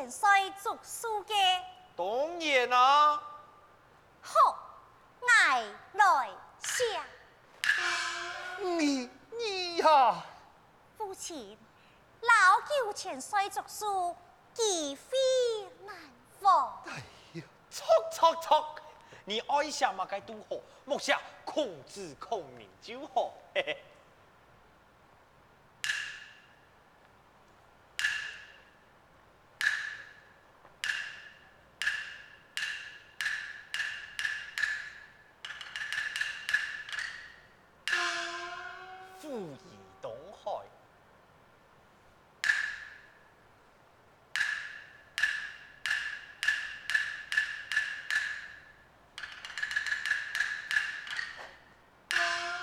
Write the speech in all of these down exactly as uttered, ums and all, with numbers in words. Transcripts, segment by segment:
歲祝壽个？當然啊。好，𠊎來寫。你，你呀！父親，老九千歲祝壽，機會難逢。哎呀，著著著！你愛寫麼个都好，莫寫孔子孔明就好。嘿嘿。 富以東海。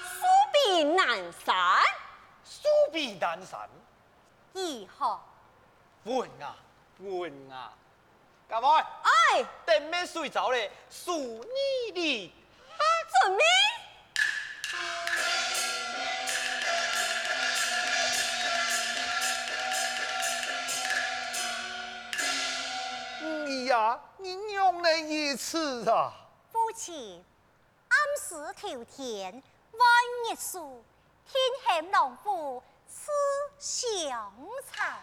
壽比南山。壽比南山。如何？穩啊，穩啊！各位，哎，等乜水燥咧，送你哩。哈，準備。你呀，你仰能如此啊？父親， 暗時頭天，換日時，天寒狼虎自相殘。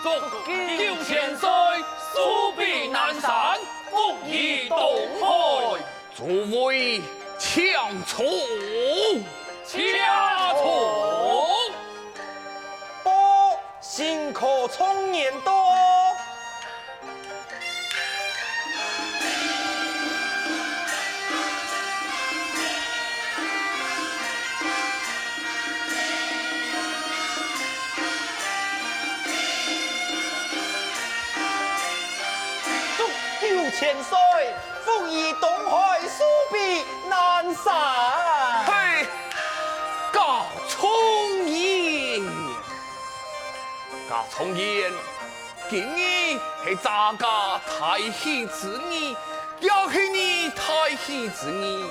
祝九千歲，壽比南山，福如東海。 諸位請坐。請坐。報，新科狀元到。祝九千岁， 福如東海，壽比南山。嘿，詔狀元，詔狀元，今日係謝家大喜之日，也係你大喜之日，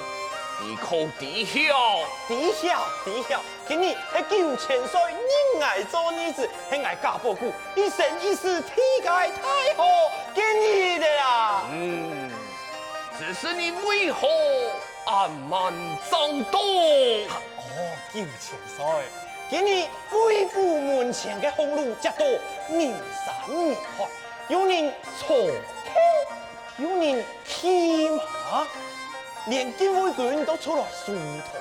你可知曉？知曉，知曉。 今日係九千歲，認𠊎做兒子，係𠊎家寶姑一生一世第一个大好个日仔啊！嗯，只是你為何恁慢正到。哦，九千歲，今日魏府門前个紅爐接到人山人海，有人坐轎，有人騎馬，連禁衛軍都出來疏通。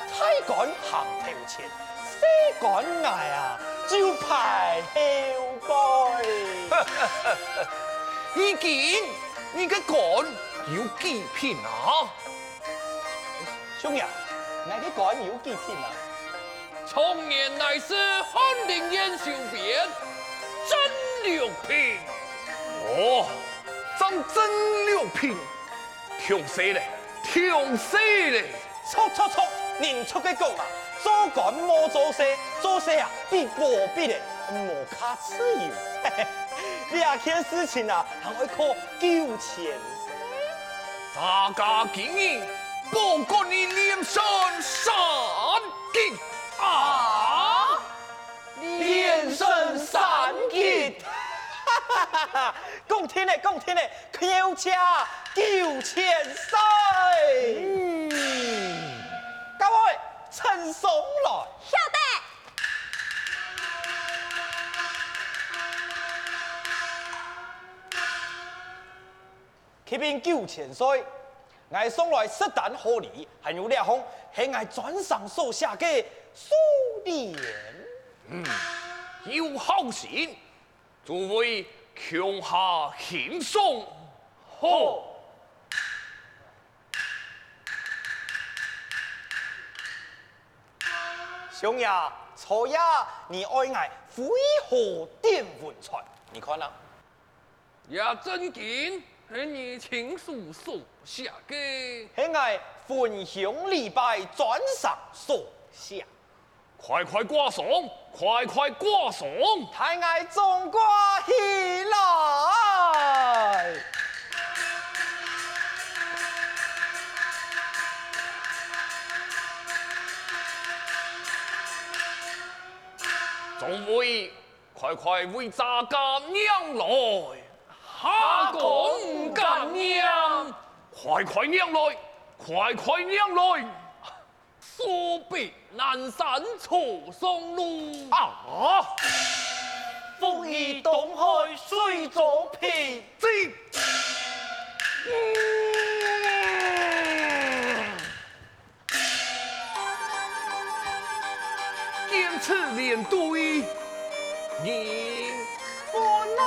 大官行頭前，細官𠊎啊，就排後背。如今，你个官有幾品啊？ 相爺，𠊎个官有幾品啊？狀元乃是翰林院修編，正六品。哦，正正六品，忒細咧，忒細咧。著著著，人著个講啊，做官莫做事，做事啊，比馬比咧，莫較自由。這件事情啊，還愛靠九千歲。 大家今日保管你連升三級啊！連升三級，講定咧，講定咧，叩謝九千歲！嗯。各位，呈上來。曉得。 啟禀九千歲，𠊎送來十擔好禮，還有這項係𠊎專程所寫个書聯。嗯，有孝心，諸位共下欣賞。好。相爺，昨夜你愛𠊎為何點文傳？你看啊。 這正經係你親手所寫个？係𠊎焚香禮拜專程所寫。快快掛上，快快掛上！待𠊎總掛起來！眾位， 快快為咱家拈來！下官毋敢拈！快快拈來！快快拈來！所謂南山坐上路。啊！福如東海水中平。這，嗯。 見此聯隊人歡啊！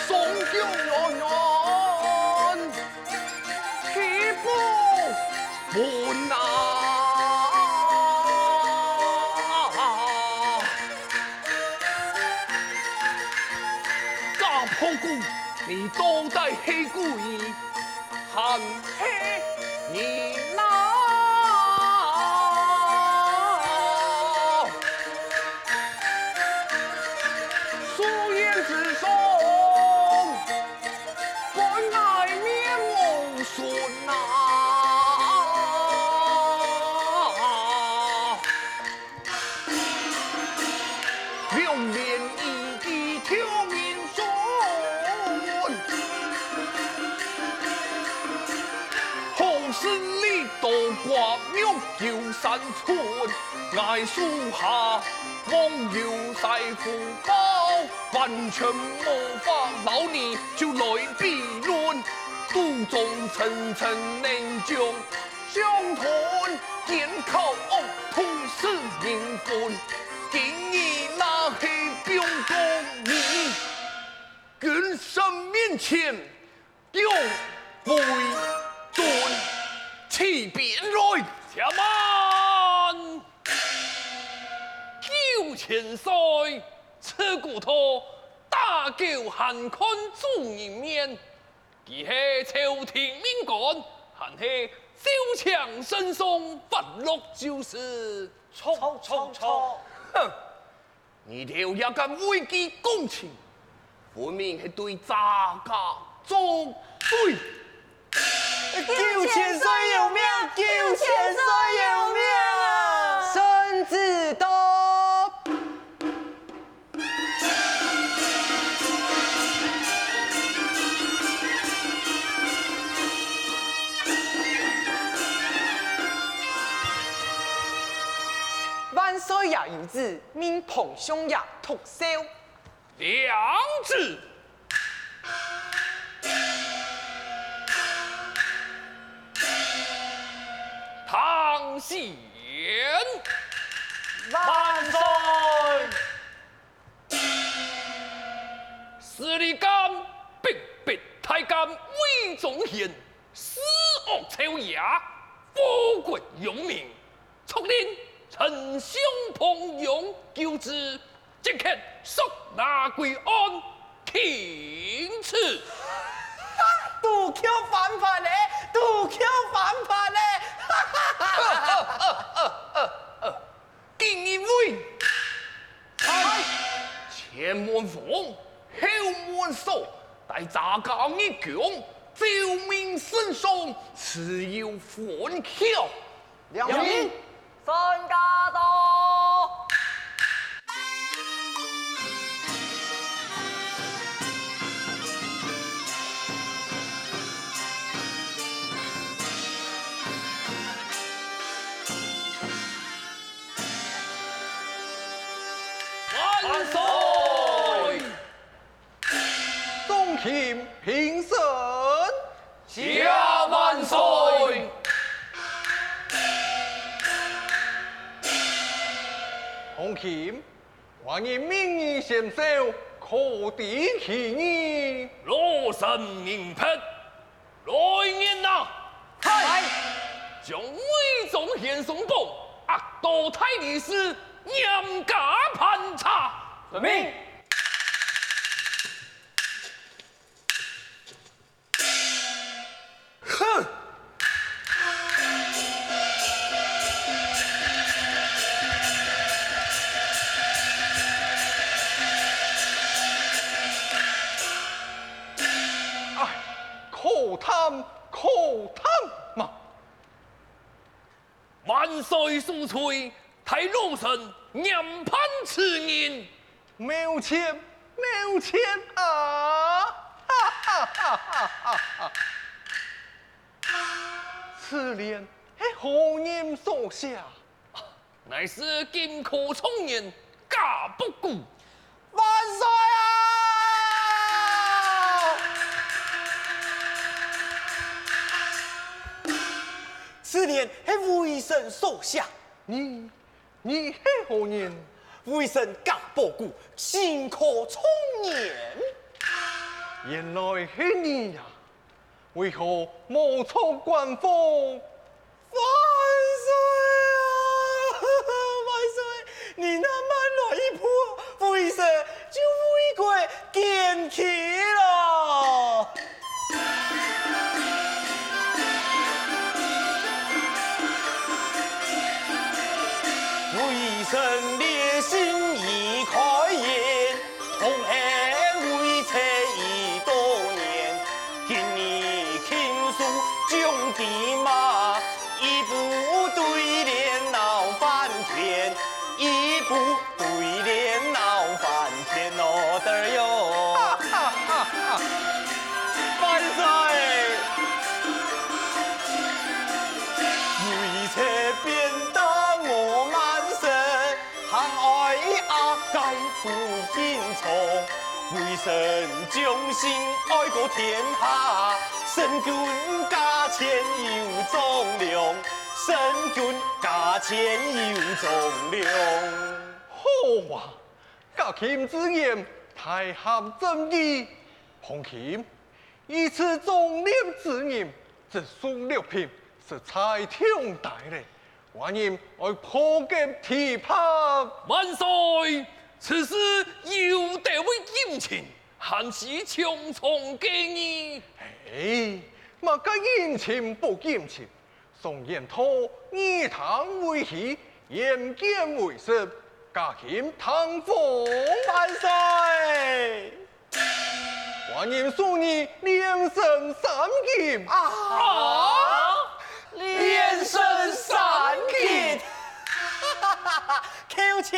上京來願，豈不問啊！ 家破姑，你到底係鬼還係人啊？書院之上，分外面無順啊！ 兩面一句挑人選，好事你多掛玉九三春，𠊎手下望有晒福報，完全無法摎你就來比論，肚中層層能將 相同，見口惡毒使人憤，今日若係放過你，君臣面前，兩為尊，起匾來！且慢！九千歲，此古道打狗還看主人面， 佢係朝廷命官，還係朝廷聖上發落就是？錯錯錯！哼！你兜也敢為佢講情，分明係對咱家作對！九千歲有命！九千歲有命啊！臣知道。有旨命彭相爷毒詔。领旨。唐贤。万岁！司礼监、兵部太监魏忠贤， 私恶抄写，禍國殃民，速令丞相彭顒究之，即刻捉拿归案，听此。都扣犯法咧，都扣犯法咧！ 今日为：前门房，后门锁，带查家入宫，奏明圣上，自有分晓。领命。三家到。 万岁！众卿平身。谢万岁！众卿， 寡人命你先奏，可知其意？老臣明白，来人啊！在！将魏忠贤送到，押到大理寺，严加盘查。遵命。 哼！唉，可叹，可叹嘛！ 万岁恕罪，待老臣严判此人。没有钱，没有钱啊！哈哈哈哈哈哈！此联系何人所写？乃是荆轲状元 贾伯固。万岁啊！此联系微臣所写。你，你系何人？微臣贾伯固，荆轲状元。原来系你呀！为何冒充官方？ 万岁啊！万岁，你那慢来一步，微臣就回归原形了。微臣烈性已开言， 同恩为妻已多年，今日亲手将地骂，一步对联闹翻天，一步对联闹翻天哦，得哟。万岁！为妻鞭打我满身， 还爱阿该苦心肠，为臣忠心爱国天下，身经甲前又忠良，身经甲前又忠良。好啊，家卿之言，太合朕意。红琴， 以此忠烈之人，直送六品，实在忒大了。寡人爱破格提拔。万岁！此事有得为人情，还是重重给你。哎，么个人情不人情， 常言道，以銅为器，眼见为实，家卿听否？万岁！寡人送你连升三级。啊？连升三级！叩谢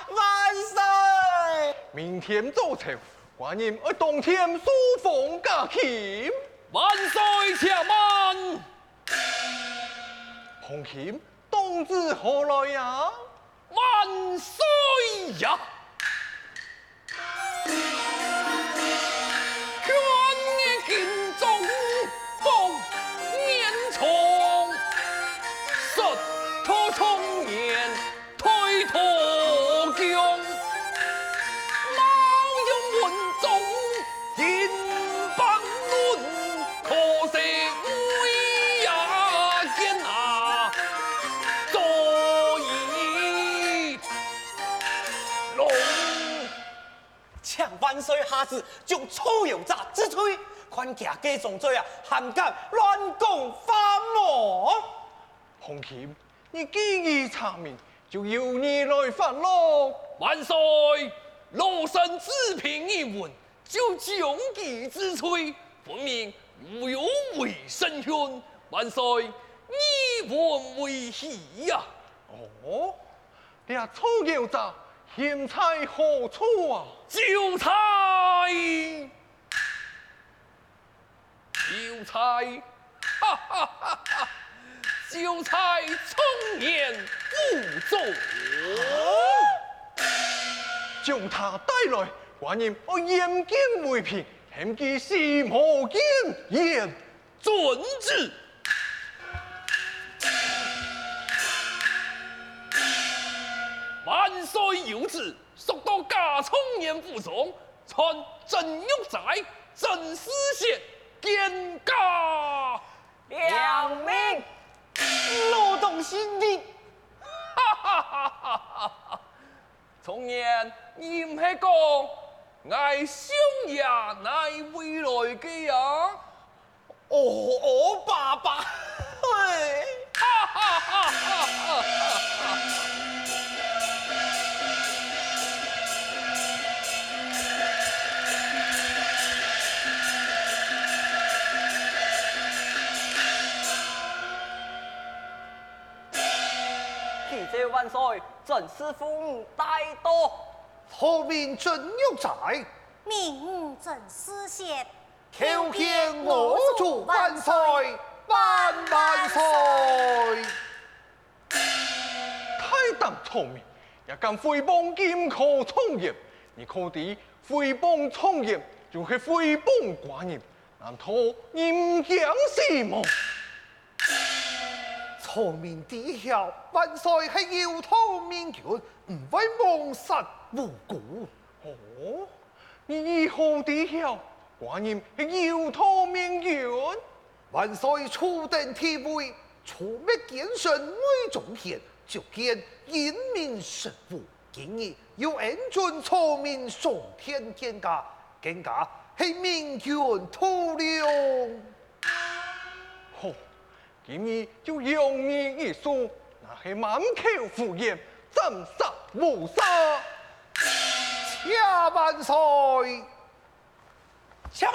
万岁！明天早朝，寡人爱当天书封家卿。万岁且慢！ 红琴，当仔何来呀？万岁呀！ 请万岁下旨将臭油渣治罪，看佢个总嘴啊，还敢乱讲话么？ 红琴，你既已查明，就由你来发落。万岁！老臣旨批已完，就将其治罪，分明无有违圣训。万岁，你闻为喜呀！哦，这臭油渣现在何处啊？就在 就在，哈哈哈哈，就在状元府中。将他带来，官人要严禁为凭，喊佢死无怨言。遵旨。万岁有旨，速到假状元府中， 传曾玉哉、曾思贤见驾。领命。老东西你！哈哈哈哈哈！状元，你毋係讲，𠊎相爷哪位来个啊？ 哦，哦，爸爸，嘿。启奏万岁，曾氏府带到。草民曾玉哉。民女曾思贤。 叩见我主万岁，万万岁！大胆草民，也敢毁谤金科状元！你可知毁謗状元就係毀謗寡人，難道你毋驚死無？草民知曉，萬歲係有道明君，毋會枉殺無辜。哦， 你以何知曉，寡人係有道明君？萬歲初登帝位，除滅奸臣魏忠贤，足見英明神武。今日又恩准草民上殿見駕，更加係明君度量。好， 今日就容你一死，若係滿口胡言，斬殺無赦。謝萬歲！且慢！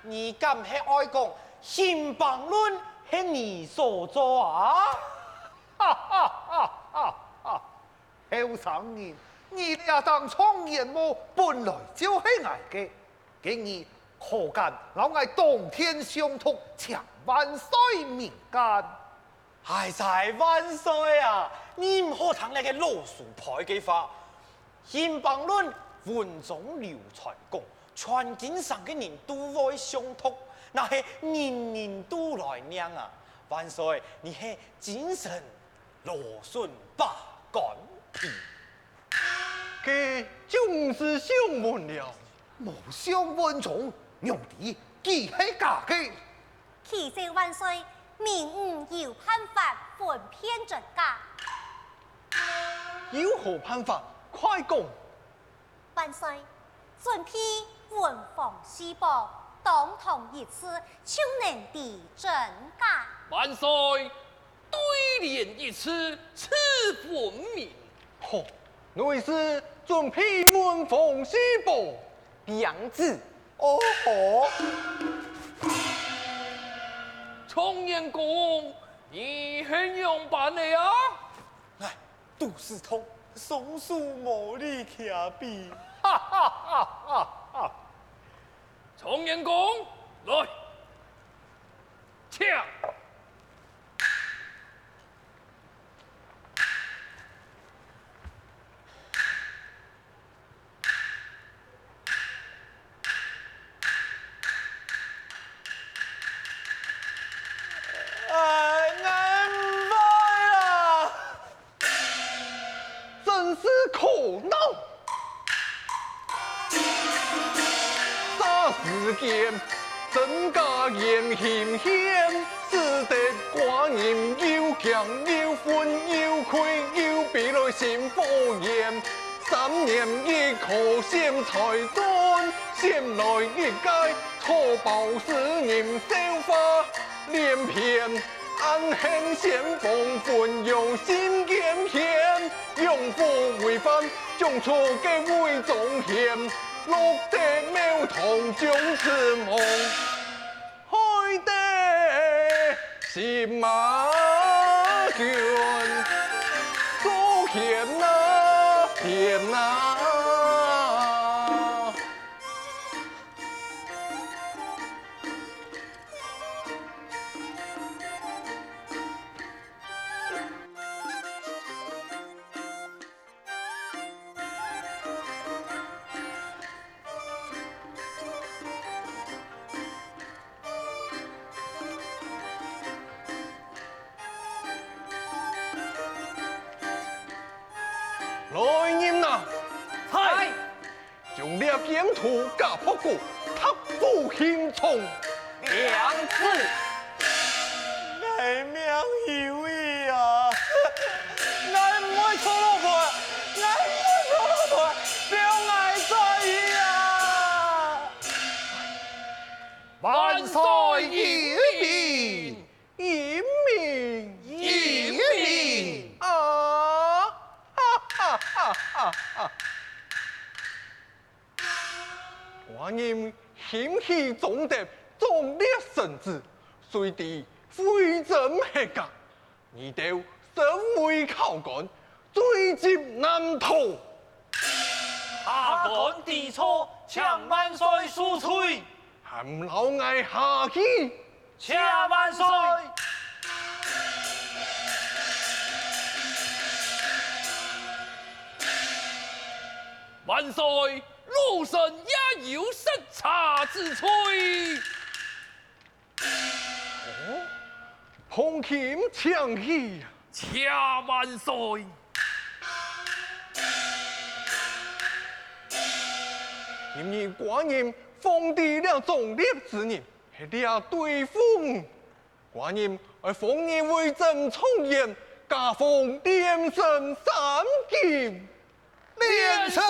你敢係愛講《新邦論》係你所作啊？哈哈哈哈哈！後生人，你這頂狀元帽本來就係𠊎个， 今日可敢摎𠊎當天相讀，請萬歲明鑒。哎哉，萬歲啊！你毋好聽這个老鼠胚个話。《新邦論》文中流傳講，全京城个人都會相讀，哪係人人都來念啊！萬歲，你係精神勞損百官皮。 該就毋使上文了。無上文中，仰知佢係假个？啟奏萬歲，民女有辦法分辨真假。有何辦法？快講！萬歲，準備文房四寶，當堂一試，就能知真假。萬歲， 對聯一字，字分明。好，內侍準備文房四寶。領旨。哦吼！狀元公，你係仰般个啊？哎，肚屎痛，雙手無力擎筆。哈哈哈哈哈！狀元公，來，請。萬事可惱。霎時間，真假言險險，使得寡人又驚又憤又愧，又悲來心火炎。三年一科選才中，選來一屆草包詩人笑話連篇。 暗恨先鋒奮勇心堅險，勇虎為患，將出該位忠賢，落得廟堂終是亡，害得心馬滾，苦險哪，險哪！ 來人啊！在！將這奸徒賈博古，踏赴刑場！領旨！𠊎命休矣啊！𠊎毋會做奴僕，𠊎毋會做奴僕，放𠊎出去啊！萬歲英明！ 英明！英明！啊！哈哈哈哈哈！寡人欣喜中得忠烈臣子，誰知非真係假。你兜身為考官，罪責難逃。下官知錯，請萬歲恕罪。 還毋摎𠊎下去！謝萬歲！萬歲，老臣也有失察之罪。哦，旁卿請起。謝萬歲！今日寡人 奉知這忠烈之人係這對付。寡人愛封你為正狀元，加封連升三級。連升